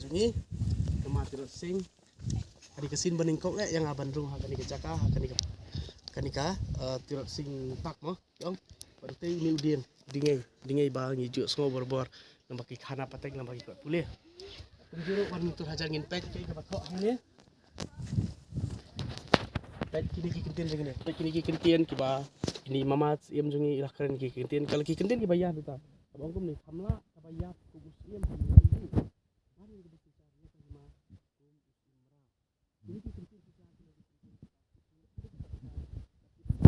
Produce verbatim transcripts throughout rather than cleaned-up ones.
Jong ngi, ka ma Tirot Sing. Ka dei ka sien ba nyngkong eh ïa nga ban rung ha kane ka jaka, ha kane ka, kane ka, eh, Tirot Sing Park mo. Ong, bad te une u dien, dei ngei, dei ngei ba ngi ju sngew bor bor, namar ki khana pateng, namar ki kot pule. Kumjuh ruh ban tur hajan ngin peit kaei kaba thoh hangne. Peit kine ki kyntien jong ngi ne. Peit kine ki kyntien kiba, kine mama Syiem jong ngi i la kren ki kyntien, ka la ki kyntien kiba ïa bita. Kaba ong kumne, samla kaba ïap kum u Syiem.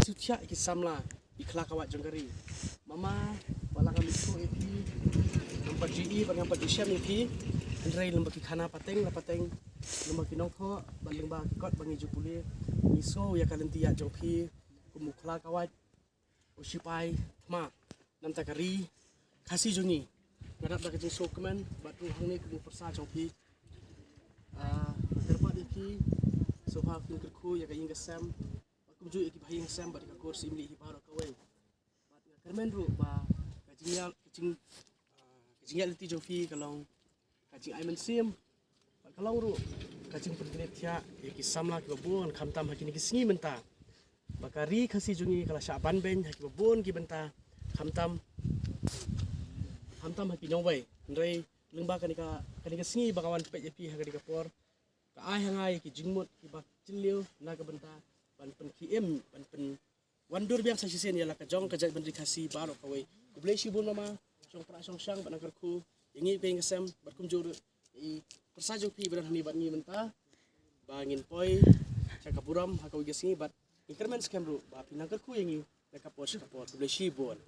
Shu thiah ïa ki samla, i khlakawait jong ka ri. Mama, wat la ngam ithuh ïa phi, ngam pat ju i bad ngam pat ju shem ïa phi. Hynrei lyngba ki khana pateng la pateng, lyngba ki nongthoh bad lyngba ki kot ba ngi ju pule, ngi sngew ïa ka lynti ïaid jong phi kum u khlakawait, u shipai thma na ka bynta ka ri Khasi jong ngi. Nga dap da ka jingsngewkmen bad ruh hangne kum u pyrsa jong phi. Ah, nga kyrpad ïa phi, sngewbha phin kyrkhu ïa ka ïing ka sem, bad kumjuh ïa ki bahaïing sem bad ïa ka kur Syiemlieh hi baroh kawei. Bad nga kyrmen ruh ba ka jingïaid, ka jing, ah, ka jingïaid lynti jong phi ka long ka jingai mynsiem, bad ka long ruh ka jingpynkynriah ïa ki samla kiba bun, khamtam ha kine ki sngi mynta ba ka ri Khasi jong ngi ka la shah ban beiñ ha kiba bun ki bynta, khamtam, khamtam ha ki nongwei. Hynrei lyngba kane ka, kane ka sngi ba nga wan peit ïa phi ha kane ka por, ka ai ha nga ïa ki jingmut kiba jylliew na ka bynta ban pynkhie im, ban pyn wan dur biang sa shisien ïa la ka jong ka jaitbynriew Khasi baroh kawei. Khublei shibun mama, shong pra shong shang bad nang kyrkhu ïa ngi ka ïing ka sem bad kumjuh ruh i pyrsa jong phi ba don hangne bad ngi mynta, ba ngin poi sha ka burom ha kawei ka sngi bad ngi kyrmen skhem ruh ba phi nang kyrkhu ïa ngi na ka por sha ka por. Khublei shibun.